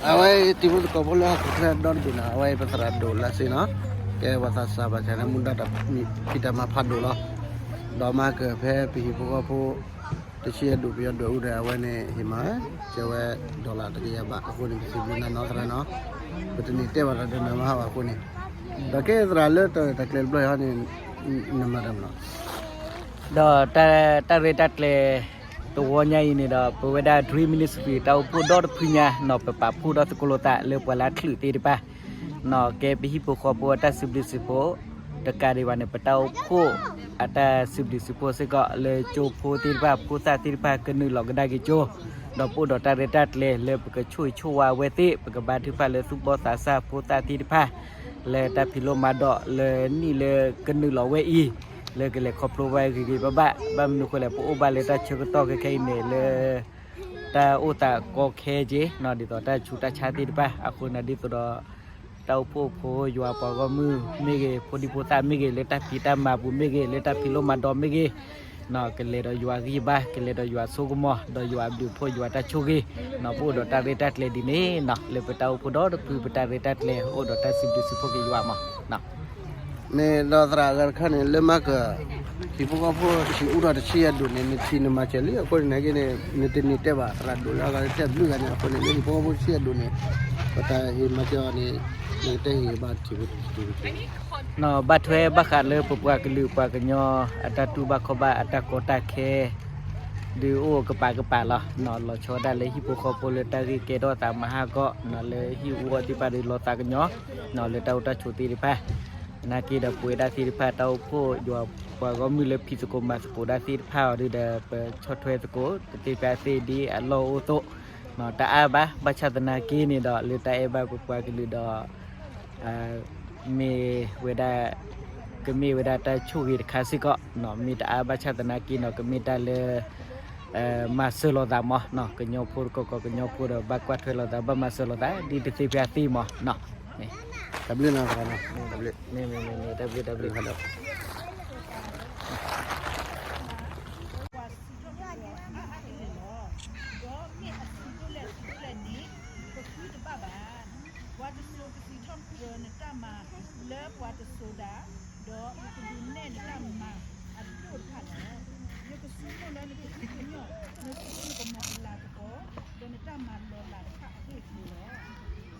အဝဲတံၤဖိသကိးဖိလၢဟီၣ်ခိၣ်ချၢဒီတဘ့ၣ်နီၤ အဝဲပသရၣ်ဒိၣ်လၢစ့နီၤ, ကဲပှၤသးစၢ်ဘၣ်ဆၣ်န့ၣ် မူဒါတၢ်ဖံးတၢ်မၤဖးဒိၣ်လီၤ, ဒီးမၤကၢၢ်ဖဲပဟံၣ်ဖိဃီဖိ တဆံယဲၢ်ဒူၣ်ပယီၤဒွဲၣ်အူဒီး အဝဲန့ၣ်ဟ့ၣ်မၤဝဲ ကဲဝဲ dollar တကယၤဘၣ်အဃိန့ၣ် ပစံးဘျုးနၤနီၤသရၣ်နီၤ, ပတန့ၢ်တဲဘၣ်တၢ်ဒိၣ်နၢ်မၤဟးဘၣ်အဃိန့ၣ်, ဒီးကဲသရၣ်လၢတၢ်ရဲၣ်တၢ်ကျဲၤတဘျီအံၤဟီန့ၣ် နမၤတၢ်မနုၤ ဒီးတၢ်ရဲၣ်တၢ်ကျဲၤတဝီညါအံၤန့ၣ်ဒီး ပဝဲဒၣ် Dream Ministry တၢ်အိၣ်ဖှိၣ်ဒီတဖုညါနီၤ ပပာ်ဖှိၣ်ဒီးသကိးလိာ်သးလၢပှၤလၢအချုးသ့ၣ်တဖၣ်နီၤ, ကဲပဟံၣ်ဖိဃီဖိအတၢ်စံးဘျုးစံးဖှိၣ် တကးဒံးဘၣ်န့ၣ် ပတၢ်အိၣ်ဖှိၣ်အတၢ်စံးဘျုးစံးဖှိၣ်စ့ၢ်ကီး လၢကၠိဖိသ့ၣ်တဖၣ် ဖိသၣ်သ့ၣ်တဖၣ်ကနုာ်လီၤကဒါက့ၤကၠိ, ဒီးပအိၣ်ဒီးတၢ်ရဲၣ်တၢ်ကျဲၤလၢပကဆိၣ်ဂ့ၤဆိၣ်ဝါအဝဲသ့ၣ် ပကဘါထုကဖၣ်လၢသူၣ်ဘီၣ်သးစၢ်ဖိသၣ်သ့ၣ်တဖၣ် လၢတၢ်ဖံးလိမၤဒိးလၢနံၣ်လၢကနုာ်လီၤဝဲအံၤ လၢကလဲၤခီဖျိဝဲဂ့ၤဂ့ၤဘၣ်ဘၣ်, ဘၣ်မနုၤဃိလဲၣ် ပအိၣ်ဘၣ်လၢတၢ်ဆၢကတီၢ်ခဲခဲအံၤန့ၣ်လၢ တၢ်အိၣ်သးကီခဲက့ၤနီၤ ဒ်သိးတၢ်ဆူးတၢ်ဆါသ့ၣ်တဖၣ်အဃိန့ၣ် ဒ်သိးဒီး တၢ်အိၣ်ဖှိၣ်ဖိယွၤပှၤဂီၢ်မုၢ်မ့ၢ်ဂ့ၤ ဖိဒံဖိသၣ်မ့ၢ်ဂ့ၤ လၢတၢ်ဖံးတၢ်မၤပူၤမ့ၢ်ဂ့ၤ လၢတၢ်ဖံးလိမၤဒိးမ့ၢ်ဂ့ၤ ကလဲၤဒီးယွၤဂံၢ်ဘါ ကလဲၤဒီးယွၤဆိကမိၣ် ဒီးယွၤအဘျုးအဖှိၣ်ယွၤတၢ်ဆိၣ်ဂ့ၤနီၤ, ပအိၣ်ဒီးတၢ်ရဲၣ်တၢ်ကျဲၤဒ်န့ၣ်နီၤ လၢပတၢ်အိၣ်ဖှိၣ်ဒီတဖုပတၢ်ရဲၣ်တၢ်ကျဲၤ အိၣ်ဒီးတၢ်စံးဘျုးစံးဖှိၣ်က့ၤယွၤမးနီၤ. မ့ၢ်ဒီးသရၣ်အဂၤတခါန့ၣ် လၢမၤကၢၢ် ဟံၣ်ဖိဃီဖိဟံၣ်အူထီၣ်တဆံယဲၢ်ဒူၣ်န့ၣ် နထံၣ်နမၤစၢၤလံအဃိန့ၣ် နက့န့ၣ် နတန့ၢ်တဲဘၣ်သရၣ်ဒိၣ်လၢအဂၤတဘျုးဂၤန့ၣ် အဃိန့ၣ် လၢဟံၣ်ဖိဃီဖိတဆံယဲၢ်ဒူၣ်န့ၣ် ပတၢ်ဟ့ၣ်မၤစၢၤအီၤန့ၣ် နကတဲဟ့ၣ်ဘၣ်ထံၣ်ဖိတဆံ ဘၣ်ထွဲဘၣ်ဃးလၢပပှၤကလုာ်ပှၤကညီ အတၢ်တူၢ်ဘၣ်ခီၣ်ဘၣ်အတၢ်ကီတၢ်ခဲ ဒုးအိၣ်ကပၤကပၤလီၤ. လီၤဆီဒၣ်လၢဟံၣ်ဖိဃီဖိလၢတၢ်ဂ့ၢ်ကဲထီၣ်သးမၤဟးဂီၤ လၢဟံၣ်အူအီၣ်သ့ၣ်တဖၣ်ဒီးလီၤသးကညီၤ လၢတၢ်အိၣ်တၢ်ဆိးသ့ၣ်တဖၣ် သနာ်က့ဒီးပဝဲဒၣ်သ့ၣ်တဖၣ်တၢ်အိၣ်ဖှိၣ်ယွၤပှၤဂီၢ်မုၢ်လၢဖံးသကိးမၤသကိးဒၣ်သ့ၣ်တဖၣ်အီၤဒုးဒီး ပဆီၣ်ထွဲသကိးတသ့ဖဲအသ့ဒ်အလီၢ်အိၣ်အသိး တအါဘၣ် ဘၣ်ဆၣ်သနာ်က့န့ၣ်ဒီး လၢတၢ်အဲၣ်ဘၣ်ပပှၤကလုာ်ဒီး မ့ၢ်ဝဲဒၣ် ကမ့ၢ်ဝဲဒၣ်တၢ်ဆိၣ်ဂ့ၤတခါစ့ၢ်ကီး မ့ၢ်တအါဘၣ်ဆၣ်သနာ်က့နီၤ ကမ့ၢ်တၢ်လၢ မၤစၢၤလိာ်သးမး ကညီဖိတကီၢ်ကီၢ်ကညီဖိဒီး ဘၣ်ကွၢ်ထွဲလိာ်သး ဘၣ်မၤစၢၤလိာ်သး ဒ်တသ့ဖဲအသ့မး တၢ်ဘျုးနီၤ တၢ်ဘျုး တၢ်ဘျုး တၢ်ဘျုး ပှၤစံးထီၣ်ပတြၢၤအါအါကလဲာ်လီၤ. ဒီးမ့ၢ်အစံးဒိၣ်လဲၣ်အစံးဒိၣ်လဲၣ်န့ၣ် ပဃုတဘၣ်ဘၣ်. ပှၤတစိၤကစံးထီၣ်ပတြၢၤနတၢ်မၤလၢပှၤတစိၤဒၣ်, ဒီးယကဒုးနဲၣ်နတၢ်မၤအဒိၣ်တဖၣ်လီၤ. ယကဆိကမိၣ်လၢနကသ့ၣ်ကညီၣ် နစိနကမီၤအလၤကပီၤ, ဒီးနတၢ်မၤလီၤလးတဖၣ်အဂ့ၢ်အကျိၤလီၤ.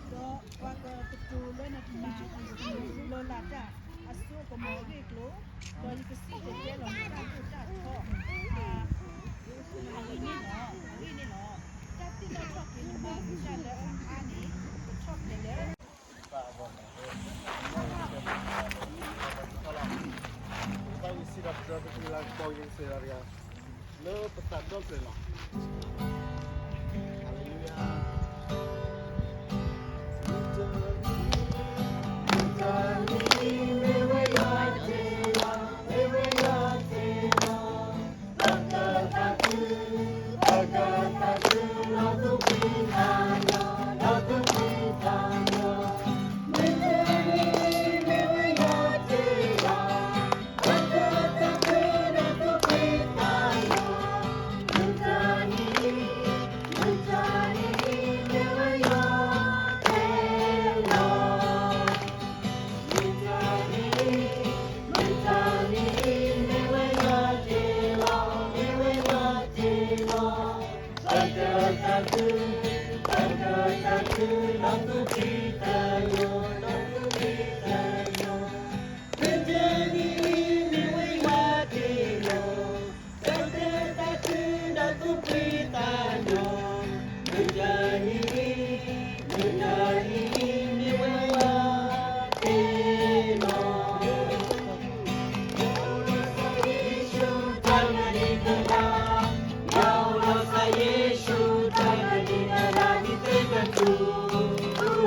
ဒီးပှၤကကတိၤလၢနတၢ်မၤလီၤလးတၢ်အစိကမီၤအဂ့ၢ်အကျိၤ, ဒီးယကစံၣ်တဲၤတဲလီၤနတၢ်ဒိၣ်တၢ်ထီအဂ့ၢ်န့ၣ်လီၤ. အဂ့ၢ်န့ၣ်လီၤ. တၢ်သ့ၣ်နီၣ်ထီၣ်က့ၤနမၤဂ့ၤတၢ်လၢအအါန့ၣ် ကထီၣ်ဖျဲးလၢ ဘၣ်ယစံးထီၣ်ပတြၢၤပတြၢၤလၢကပီၤယစံးလီၤတဂၤ လၢပသးဒီဖျၢၣ်လီၤ.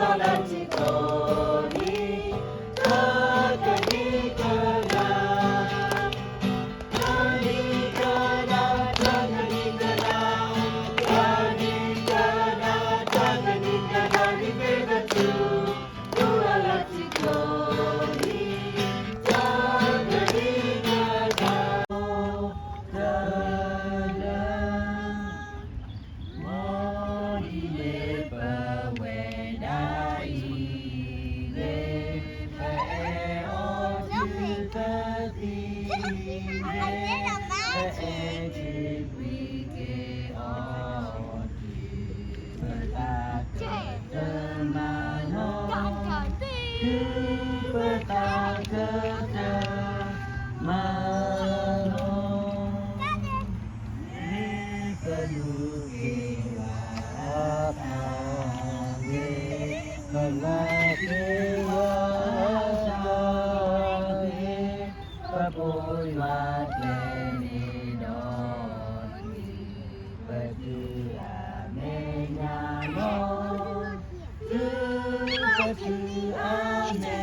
Hallelujah. မၤသ့ဝဲအသးန့ၣ် ပဖိယွၤကျဲန့ၣ်ဒီး ပတုၤအမဲာ်ညါလီၤ. တုၤပတုၤအမဲာ်ညါလီၤ. ခံဆံခံ တုၤလၢခံဆံ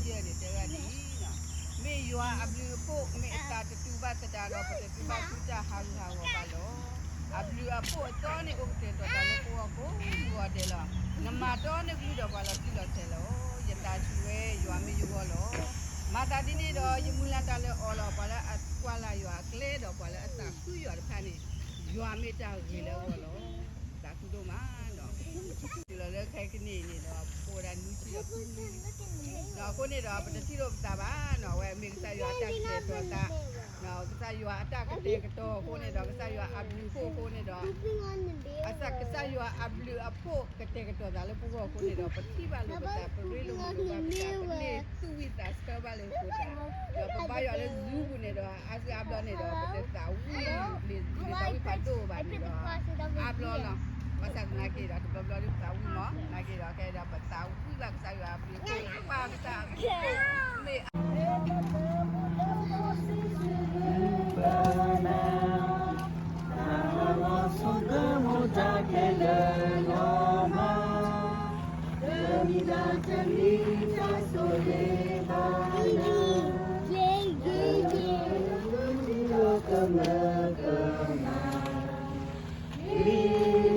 ယဲၢ်န့ၣ် တဲဝဲဒ်အံၤ, မ့ၢ်ယွၤအဘျုးအဖှိၣ် မ့ၢ်အသးတတူာ်ဘၣ်သတးဒီး ပတတုၤဘၣ်ဆူတၢ်ဟးဂူာ်ဟးဂီၤဘၣ်လီၤ. အဘျုးအဖှိၣ်အသီန့ၣ် အိၣ်ကတဲာ်ကတီၤသးလၢပဂီၢ်ကိးဂီၤဒဲးလီၤ. နမၤတီန့ၢ်ကလုၢ်ဒီးပှၤလီၤတံၢ်လီၤဆဲးလီၤ. ယသးဆူၣ်ဝဲ ယွၤမ့ၢ်ယဂီၢ်လီၤ. မၤသးဒ်န့ၣ်ဒီး ယမုၢ်လၢ်တၢ်လၢအီၤလီၤ. ပှၤလၢအကွၢ်လၢ်ယွၤအကျဲဒီး ပှၤလၢအသးခုယွၤတဖၣ်န့ၣ် ယွၤမ့ၢ်တၢ်ဂ့ၤလၢအဂီၢ်လီၤ. သးခုဒိၣ်မးနီၤ. တုၤလီၤလၢခဲကနံၣ်အံၤန့ၣ်ဒီး ပအိၣ်ဝဲဒၣ်နွံဆံဒီးခွံနွံ, ဒီးအဃိန့ၣ်ဒီး ပတထံၣ်လိာ်ပသးဘၣ်နီၤ. အဝဲမ့ၢ်ကစၢ်ယွၤအတၢ်ကတဲာ်ကတီၤသး, ကစၢ်ယွၤအတၢ်ကတဲာ်ကတီၤအဃိန့ၣ်ဒီး ကစၢ်ယွၤအဘျုးအဖှိၣ်အဃိန့ၣ်ဒီး အစၢ်ကစၢ်ယွၤအဘျုးအဖှိၣ်ကတဲာ်ကတီၤသးလၢပဂီၢ်အဃိန့ၣ်ဒီး ပထံၣ်ဘၣ်လိာ်ပသး ပရ့လိာ်မုာ်လိာ်ဘၣ်ပသး ပန့ၢ်သူၣ်ဝံၣ်သးဆၢဘၣ်လၢပသး, ဒီးပဘါယွၤလၢ Zoom ပူၤန့ၣ်ဒီး အါစုအါဘျီန့ၣ်ဒီး ပတသးဝံၣ်, မ့ၢ်တသးဝံၣ်ဖးဒိၣ်ဘၣ်န့ၣ်ဒီး အါဘျီလီၤ. ဘၣ်ဆၣ်သနာ်က့ဒီး တဘျီဘျီဒ်ပသးဝံၣ်မး, သနာ်က့ဒီး ခဲဒီးပသးဝံၣ်ဘၣ်ကစၢ်ယွၤအဘျုးအဖှိၣ် ပၢ်ကစၢ်အဘျုးအဖှိၣ်မ့ၢ် ဆိကမိၣ်တၢ်ခဲလၢာ်လီၤမး, တမ့ၢ်တၢ်တမံၤတၢ်ဆိၣ်ဂ့ၤဘၣ်နၤ, တမ့ၢ်တၢ်တမံၤတၢ်ဆိၣ်ဂ့ၤဘၣ်နၤ, မ့ၢ်တၢ်ဆိၣ်ဂ့ၤတမံၤဘၣ်တမံၤ, မ့ၢ်တ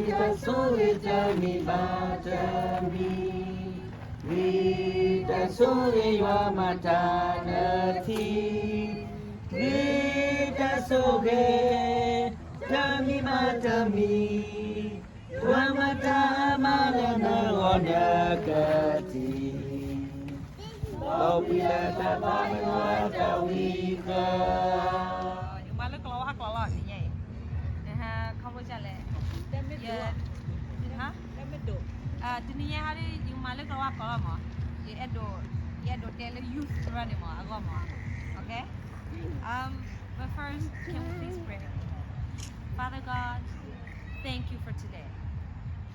ၢ်ဆိၣ်ဂ့ၤယွၤမၤတၢ်လၢထံ, မ့ၢ်တၢ်ဆိၣ်ဂ့ၤ တမံၤဘၣ်တမံၤ, ယွၤမၤတၢ်မၤလၢနဂီၢ်နကတံၤ, ဒီးပှၤလၢတၢ်ဘါယွၤတၢ်ဝံဃၢၤ ယမၤလၢကလီၤဝါကျိာ်လီၤ နံၤညါအံၤ, နဟါ ခီဖျိလဲၣ်, ယ, ဟါ, တနံၤညါဟါဒ် ယမၤလၢကလီၤဝါကျိာ်လီၤမး, ယအဲၣ်ဒိး, ယအဲၣ်ဒိးတဲလၢ youth ရၢန့ၣ်မး အဂီၢ်မး, okay? Um, but first, can we please pray? Father God, thank you for today.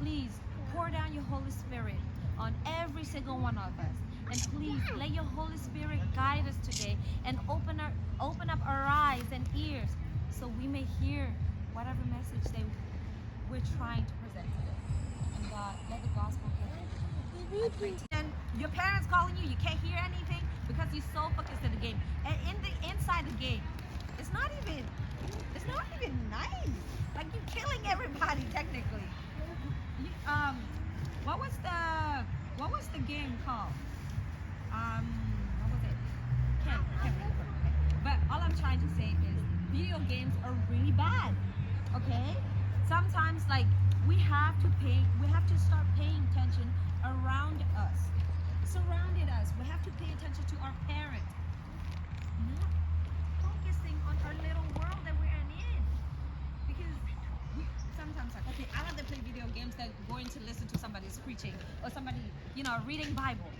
Please pour down your Holy Spirit on every single one of us. And please let your Holy Spirit guide us today and open our, open up our eyes and ears so we may hear whatever message that we're trying to present today. And God, let the gospel get through. I pray to- And your parents calling you, you can't hear anything because you're so focused in the game. And in the inside the game, it's not even, it's not even nice. Like, you're killing everybody technically. You, um, what was the, what was the game called? Um, what was it? Can't, can't remember. But all I'm trying to say is video games are really bad. Okay? Sometimes, like, we have to pay, we have to start paying attention around us, surrounded us. We have to pay attention to our parents, not focusing on our little world that we're in. Because we, sometimes, like, okay, I rather play video games than going to listen to somebody's preaching or somebody, you know, reading Bible.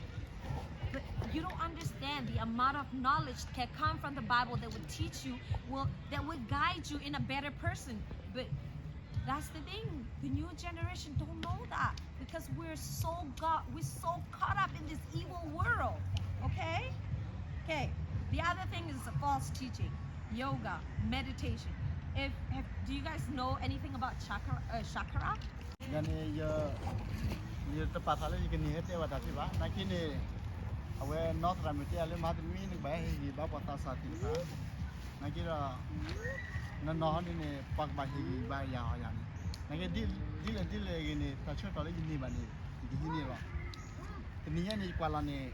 But you don't understand the amount of knowledge that come from the Bible that would teach you, will, that would guide you in a better person. But that's the thing. The new generation don't know that because we're so got, we're so caught up in this evil world. Okay? Okay. The other thing is a false teaching, yoga, meditation. If, if do you guys know anything about chakra? Uh, chakra? ယၤန့ၣ် ယ, ယတပာ်သးလၢယကန့ၢ်ဟဲတဲဘၣ်တၢ်ဖဲဘၣ်. နာ်က့န့ၣ် အဝဲနီၢ်သရၣ်မုၣ်တဲယၤလၢ မဟါတနွံနကဘၣ်ဟဲဟ့ၣ်ဂံၢ်ဘါပှၤသးစၢ်သ့ၣ်တဖၣ်. နာ်က့ဒီး နီၢ်နီၢ်ဟီန့ၣ်န့ၣ် ပှၤကဘၣ်ဟ့ၣ်ဂံၢ်ဘါယၤအီၤယၤန့ၣ်. နာ်က့ ဒ်လဲၣ်ဒ်လဲၣ်ဂ့ၤန့ၣ် တၢ်ဆၢကတီၢ်လၢယန့ၢ်ဘၣ်န့ၣ် ယကဟံးန့ၢ်လီၤ. တနံၤညါန့ၣ် ယကွၢ်လီၤန့ၣ်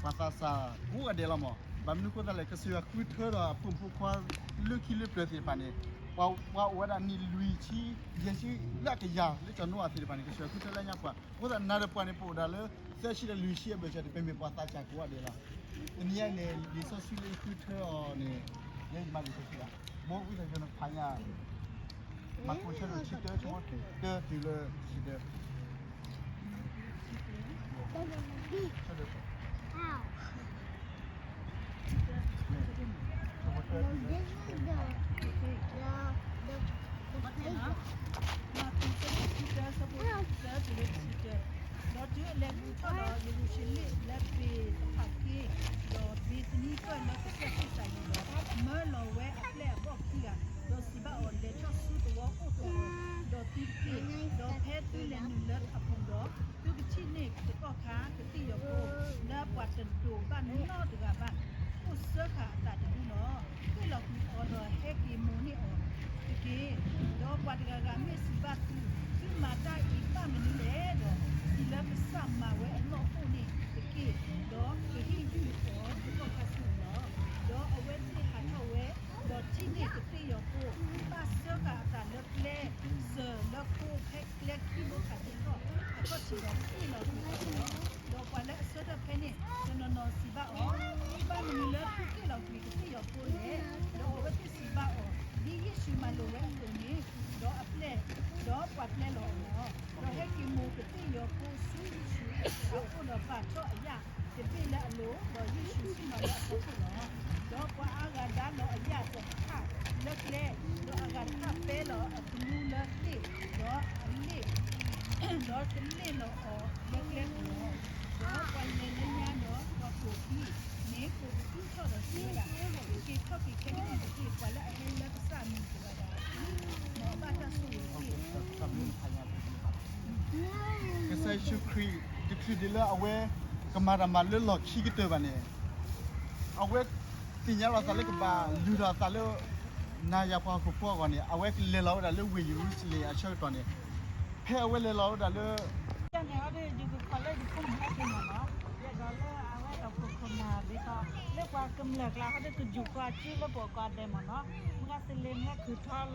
ပှၤသးစၢ်ကိးဂၤဒဲးလီၤမး. ဘၣ်မနုၤအဃိသတးလဲၣ် ကစၢ်ယွၤဃုထၢဒီးအဖိမုၣ်ဖိခွါ လၢခံလၢပျၢၤသ့ၣ်တဖၣ်န့ၣ် ပှၤ, ပှၤအိၣ်ဝဲဒၣ်နံၣ်လွံၢ်ဆံ ယဲၢ်ဆံလၢအကယၤလၢကၠီၤနိအၤသ့ၣ်တဖၣ်န့ၣ် ကစၢ်ယွၤဃုထၢလၢညါပှၤ. အဃိသတးနၤဒီးပှၤန့ၣ် ပအိၣ်ဒၣ်လၢ သၢဆံဒီးလွံၢ်ဆံအဘၢၣ်စၢၤ ပမ့ၢ်ပှၤသးစၢ်ကိးဂၤဒဲးလီၤ. တနံၤညါန့ၣ် လံာ်စီဆှံလၢယဃုထၢအီၤန့ၣ် ယဲယမၤလံာ်စီဆှံလီၤ. ဘိဝံသးစူၤနဖးညါ မၢ်ကူး ဆၢဒိၣ်တဆံတၢ ဆၢဖိတၢတုၤလၢတဆံတၢ မၢ်ကူး ဆၢဒိၣ်တဆံတၢ ဆၢဖိတၢတုၤလၢတဆံတၢ, ဒီးတုၤအလဲၤဃုထီၣ်ဒီးယရူၤၡလ့ၣ်လၢဘ့းသဖးက့, ဒီးဘ့းသနံကၢၢ်လၢကစၢၢ်ခိၣ်စးယံၤဒီး, မၢလီၤဝဲအပျဲၢ်အဘီၣ်ခံဂၤ, ဒီးစံးဘၣ်အီၤ, လဲၤထီၣ်ဆူသဝီအိၣ်တအိၣ်, ဒီးသုတက့ၢ်, ဒီးဖဲသုလဲၤနုာ်လၢအပူၤဒီး, သုကထံၣ်န့ၢ်သကိးခါကသ့ၣ်ယီၤဖိ, လၢပှၤတဒိးဘၣ်နီတဂၤဘၣ်, အိၣ်စၢဃာ်အသးတဒုလီၤ. ဃ့ၢ်လီၤကွံာ်အီၤဒီးဟဲက့ၤမိၢ်န့ၢ်အီၤတက့ၢ်. ဒီးပှၤတဂၤဂၤမ့ၢ်စံးဘၣ်သု, သုမၤတၢ်အံၤဘၣ်မနုၤလဲၣ်ဒီး, ဒ်လၢကစၢ်မၤဝဲအလီၢ်အိၣ်န့ၣ်တက့ၢ်, ဒီးကဟ့ၣ်ယုၢ်အီၤသကိးခါဆူအံၤလီၤ. ဒီးအဝဲသ့ၣ်ဟးထီၣ်ဝဲ, ဒီးထံၣ်န့ၢ်ကသ့ၣ်ယီၤဖိ, ဘၣ်စၢဃာ်အသးလၢကျဲစၢၤလၢခိဖဲကျဲခံဘိခးသ့ၣ်ထီၣ်အခီၣ်ထံးဒီးဃ့ၢ်လီၤကွံာ်အီၤလီၤ. ဒီးပှၤလၢအဆၢထၢၣ်ဖဲန့ၣ်တနီၤနီၤစံးဘၣ်အီၤ, ဘၣ်မနုၤလၢသုဃ့ၢ်လီၤကွံာ်ကသ့ၣ်ယီၤဖိလဲၣ်. ဒီးအဝဲသ့ၣ်စံးဘၣ်အီၤ, ဒ်ယ့ၣ်ၡူးမၤလိာ်ဝဲအသိးန့ၣ်, ဒီးအပျဲၢ်, ဒီးပှၤပျဲလီၤအီၤလီၤ. ဒီးဟဲက့ၤမိၢ်ကသ့ၣ်ယီၤဖိဆူယ့ၣ်ၡူးအအိၣ်ဒီးပာ်ထီၣ်အယာ်တဘ့ၣ်လၢအလိၤ, ဒီးယ့ၣ်ၡူးဆ့ၣ်နီၤလၢအဖီခိၣ်လီၤ. ဒီးပှၤအါဂၤဒါလီၤအယာ်တဖၣ်လၢကျဲ, ဒီးအဂၤတဖၣ်ပဲလီၤအကလူလၢသ့ၣ်, ဒီးအလ့ၣ် ဒီးတလ့ၣ်လီၤအီၤလၢကျဲပူၤလီၤ. ဒီးပှၤလဲၤလၢညါဒီးပှၤကိးခံန့ၣ် ကိးပသူထီၣ်ဒီးစံးဝဲဒၣ်, က့ၤထီၣ်က့ၤခဲကနံၣ်အံၤတက့ၢ်, ပှၤလၢအဟဲလၢကစၢ်အမံၤတဂၤဒီး, မ်အဘၣ်တၢ်ဆိၣ်ဂ့ၤတက့ၢ်. ကစၢ်ယ့ၣ်ၡူးခရံာ် တချုးဒံးလၢအဝဲကမၤတၢ်မၤလၢလီၢ်ခံကတၢၢ်ဘၣ်န့ၣ်, အဝဲသ့ၣ်ညါလီၤအသးလၢကဘၣ်လုၢ်ထီၣ်အသးလၢ နၤယၤပှၤဟီၣ်ခိၣ်ဖိအဂီၢ်န့ၣ်, အဝဲကလဲၤလီၤဝဲဒၣ်လၢဝ့ၢ်ယရူၤၡလ့ၣ်အဆၢကတီၢ်န့ၣ်, ဖဲအဝဲလဲၤလီၤဝဲဒၣ်လၢ ယန့ၣ်ဟီဒီး ယကခိးလၢယဖိမုၣ်ဟဲက့ၤမ့ၢ်နီၤ, ယအဲၣ်ဒိးလၢအဝဲဒီးခိၣ်ခိၣ်နၢ်ဒ်သိး လၢပှၤကမျၢၢ်ကျါဟီဒီး ကယူၤကွၢ်ကၠူလၢပှၤကိးဂၤဒဲးမ့ၢ်နီၤ, မုၢ်ဂၤစလ့ၣ်မ့ၢ်ဟဲ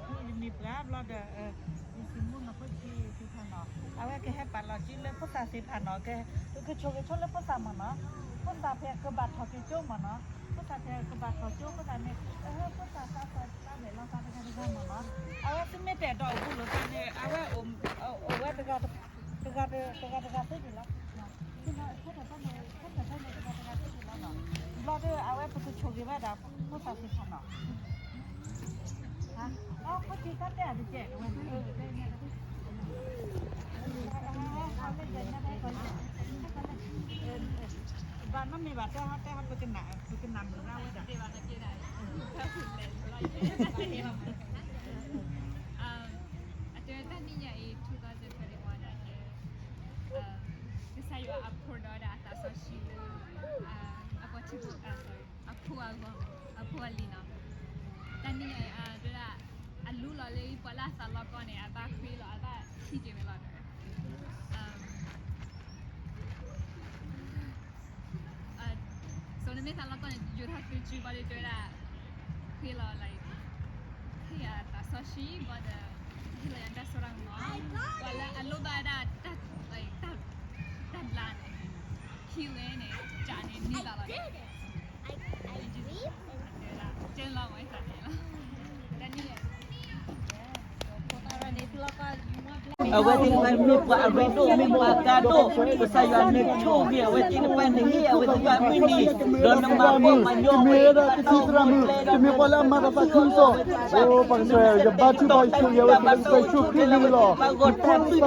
ခုၣ်ထီၣ်လီၤဒီး အဖုယမံၤပှၢ်ဘျီဒီး ယစံးမူနီၢ်ဖိဆံးသ့ၣ်တဖၣ်နီၤ, အဝဲကဟဲပာ်လီၤစုလၢဖိသၣ်သ့ၣ်တဖၣ်နီၤ, က ကဆိၣ်ဂ့ၤဆိလၢဖိသၣ်မ့ၢ်နီၤ, ဖိသၣ်ဖဲကဘၣ်ထီၣ်က့ၤကၠိမ့ၢ်နီၤ, ဖိသၣ်ဖဲကဘၣ်ထီၣ်ကၠိ ဖိသၣ်န့ၣ် ဖိသၣ်သးပှၢ်တၢ်ဘဲၣ်လီၤသးတဂၤတဂၤမ့ၢ်နီၤ, အဝဲသ့ၣ်မ့ၢ်တအဲၣ်ဒိးအိၣ်ဘူးလိာ်သးန့ၣ် အဝဲအိၣ်ဝဲတဂၤ တဂၤတဂၤသ့ဒံးလီၤ. ဘျီဒီးအဝဲပကဆိၣ်ဂ့ၤဝဲဒၣ်ဖိသၣ်သ့ၣ်တဖၣ်နီၤ, အခိၣ်ထံးတၢ်တဲအတကဲးဝဲ, ဘၣ်နီတမံၤဘၣ် တဲဟီတဲဟီ ပကနၣ် ပကနၣ်မုာ်လၢဝဲဒၣ် အတၢ်တနံၣ်ညါအံၤ two thousand twenty-one အံၤ ကစၢ်ယွၤအဖှိၣ်ဒီးဝဲဒၣ်အသးစီဆှံလၢ အပှၤထံဖိ အဖိအဂီၢ် အဖိအလံၤနီၤ, တနံၣ်ညါအံၤ တဲဒၣ် အလူလီၤလၢပှၤလၢအသးလီကီၢ်န့ၣ် အဘၣ်ဃ့လီၤ အဘၣ်ထံၣ်က့ၤဝဲလီၤဒီး so နမ့ၢ်သးလီကီၢ်န့ၣ် ယိၤထီၣ်သုစုဘၣ်ဒီးတဲဝဲဒၣ် ဃ့လီၤ like ဟ့ၣ်ယၤသးစီဆှံဘၣ်ဒီး ဟ့ၣ်လီၤယၤတၢ်စိတၢ်ကမီၤ ပှၤလၢအလိၣ်ဘၣ်ဝဲဒၣ်တၢ် like တၢ် တၢ်ဘျါန့ၣ် healing န့ၣ် ကန့ၣ်န့ၢ်ဘၣ်လီၤဒီး တဲလီၤဝဲသးန့ၣ်လီၤ တနံၣ် အဝဲသ့ၣ်တဖၣ်မ့ၢ်ပှၤအရ့ဒိၣ်မ့ၢ်ပှၤအကါဒိၣ် ကစၢ်ယွၤန့ၣ်ဆိၣ်ဂ့ၤအဝဲသ့ၣ်တဖၣ်န့ၣ် ဟ့ၣ်အဝဲသ့ၣ်တဖၣ်မုၢ်နံၤ ဒီးနမၤပှဲၤမၤညီဝဲ တမ့ၢ်ဝဲဒၣ်ကသံၣ်သရၣ်မုၣ် တမ့ၢ်ပှၤလၢအမၤတၢ်သးခုကစီၣ် အိ ပၢ်ကစၢ်ယွၤ ယဘါထုကဖၣ်ဆိၣ်ဂ့ၤအဝဲသ့ၣ်လၢကစၢ်ယွၤဆိၣ်ဂ့ၤလီၤ တၢ်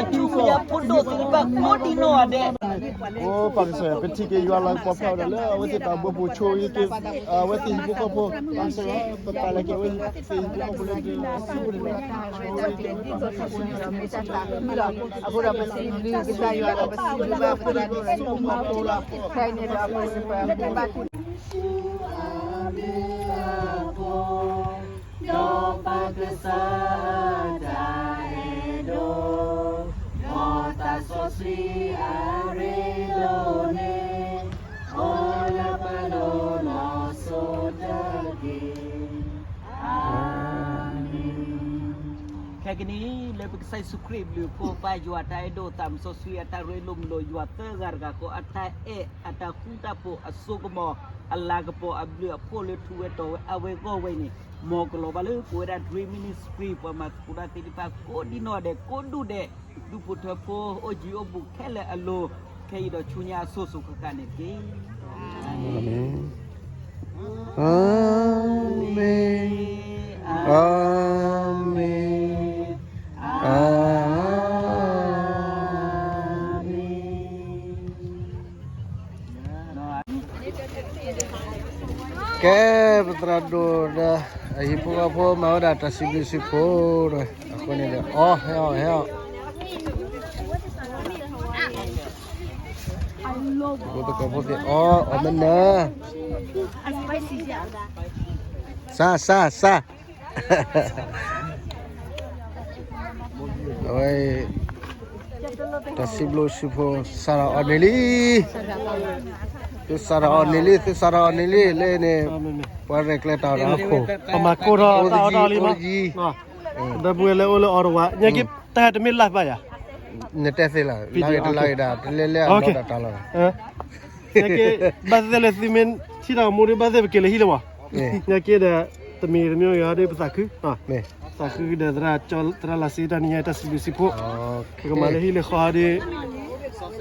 သးခုကစီၣ်တဖၣ်မ့ၢ်ပှၤလၢအသ့ၣ်ညါပှၤကညီတၢ်သးခုကစီၣ် အိ ပၢ်ကစၢ်ယွၤ ပထံၣ်က့ၤယွၤလၤကပီၤဖျါဝဲဒၣ်လၢအဝဲသ့ၣ်တၢ်အိၣ်ဖှိၣ်ဖိဆိၣ်ဂ့ၤက့ၤ အဝဲသ့ၣ်ဟံၣ်ဖိဃီဖိ ပၢ်ကစၢ်ယွၤ ပပာ်လၢက့ၤအဝဲသ့ၣ်ဟံၣ်ဖိဃီဖိလၢ အဃိဒီးပစံးဘျုးကစၢ်ယွၤဒီးပစံးဘျုးဘၣ်ပသးန့ၣ် ခဲအံၤန့ၣ်ဒီးအဃိန့ၣ် ပဘၣ် ဒီးပကစၢ်တၢ်အဲၣ်ဒိး ဒီးသးစီဆှံအရ့ဒိၣ်န့ၣ် အိၣ်လၢပလိၤလီၤစိၤတက့ၢ်. အၤမ့ၣ်. ခဲကနံၣ် လၢပကစၢ်ယ့ၣ်ၡူးခရံာ်အဘျုးအဖှိၣ် ပၢ်ယွၤအတၢ်အဲၣ်ဒိး သးစီဆှံအတၢ်ရ့လိာ်မုာ်လိာ် ယွၤသၢဂၤတဂၤဃီ အတၢ်အဲၣ်အတၢ်ဃူတၢ်ဖိးအစိကမီၤ အလၤကပီၤအဘျုးအဖှိၣ်လၢထူဝဲတီၤဝဲအါဝဲဂီၢ်ဝဲန့ၣ်, မ်ကလီၤဘၣ်လၢပဝဲဒၣ် Dream Ministry ပှၤမၤသကိးတၢ်သ့ၣ်တဖၣ်ကိးဒံနီၢ်ဒဲး ကိးဒူၣ်ဒဲး, ဒူၣ်ဖိထၢဖိ အိၣ်ယံၤအိၣ်ဘူးခဲလၢာ်အလိၤ, ခဲအံၤဒီးဆူညါအစိၤစိၤဃၣ်ဃၣ်န့ၣ်တက့ၢ်. အၤမ့ၣ်, အၤမ့ၣ်, အၤမ့ၣ်, အၤမ့ၣ်. ကဲ, ပသရၣ်ဒိၣ်ဒီး အဟံၣ်ဖိဃီဖိမၤဝဲဒၣ်တၢ်စံးဘျုးစံးဖှိၣ်ဒီး အဃိန့ၣ်ဒီး အီၣ်ဟဲအီၣ်ဟဲအီၣ်, ဖိသကိးဖိသ့ၣ်အီၣ် အီၣ်မ့ၢ်နၢၤ, စၢ် စၢ် စၢ် အဝဲ တၢ်စံးဘျုးစံးဖှိၣ် စးထီၣ်အီၣ်န့ၢ်လံ, သုစးထီၣ်အီၣ်န့ၢ်လံ, သုစးထီၣ်အီၣ်န့ၢ်လံ, လၢန့ၣ် ပှၤရဲၣ်ကျဲၤတၢ်ဒီးအခိၣ်, ပမၤကိၢ်ထီၣ်တၢ်အီၣ်တၢ်အီလံမး, ဒီပုၢ်ဝဲၢ်လၢအိၣ်လၢအီၤတဝး ညါက့ တၢ်ဟဲတမ့ၢ်လၢ်ဘၣ်ယၤ, နတဲသ့လီၤ, လၢဂ့ၤတလၢဂ့ၤဒၣ် တလဲၤလၢအလီၢ်တၢ်လီၤ, ညါက့ ဘၣ်သ့ၣ်သ့ၣ်လၢသုမ့ၢ်ထံၣ်တၢ်အိၣ်မူဒီး ဘၣ်သ့ၣ်ပက့ၤလၢဟံၣ်လၢဝဲ, ညါက့ဒီး တမံၤတမံၤအံၤဒီးပသးခု, သးခုဒီးသရၣ်လၢ်စ့တၢ်နံၤညါတၢ်စံးဘျုးစံးဖှိၣ်, ပကမၤလၢဟံၣ်လၢဃီဒီး တၢ်ဂ့ၢ်ကီကအိၣ်ဒ်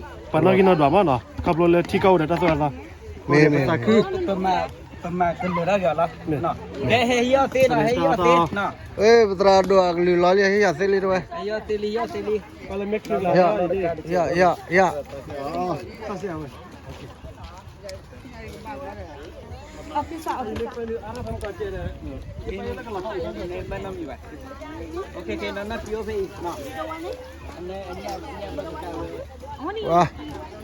သိးလၢ ပှၤနီၣ်ဂံၢ်နီၣ်ဒွးမးနီၤ, ခီဖျိလၢထံကီၢ်အိၣ်ဒီးတၢ်သိၣ်တၢ်သီ, မ့ၢ်မ့ၢ်, ပသးခု, ပမၤကလၢၤတၢ်ဂ့ၤလီၤ, ကဲဟဲဟံၣ်အီၣ်သ့နီၤ, ဟဲဟံၣ်အီၣ်သ့နီၤ, ပသရၣ်ဒိၣ်အကလုၢ်လီၤလံ ဟဲဟံၣ်အီၣ်သ့လံတဝဲ, ဟဲဟံၣ်အီၣ်သ့လံ, ဟံၣ်အီၣ်သ့လံ, ဟံၣ်အီၣ်, ဝါ, တၢ်အီၣ်တၢ်အီဒ်, တၢ်အီၣ်တၢ်အီဒ် အီၣ်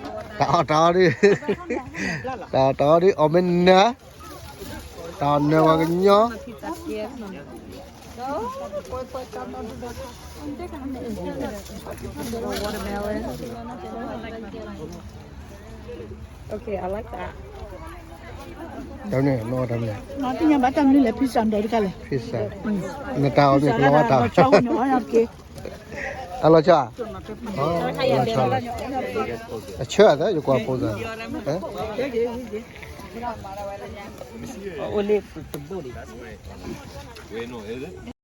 မ့ၢ်နၢၤ, တၢ်အီၣ်နၢၤပှၤကညီ Watermelon. Okay, I like that. တၢ်မနုၤလဲၣ်, မ့ၢ်အီၣ်တၢ်မနုၤလဲၣ်, မ့ၢ်သ့ၣ်ညါဘၣ်တၢ်မနုၤလဲၣ်, pizza ဒီးတခါလဲၣ်, pizza, နတၢ်အီၣ်မ့ၢ်ကလီၤဝဲတၢ်, အလီၤဆီ, အလီၤဆီ, အဆၢအသး ယကွၢ်ဖိသး, အိၣ်လၢတဘိၣ်လံ.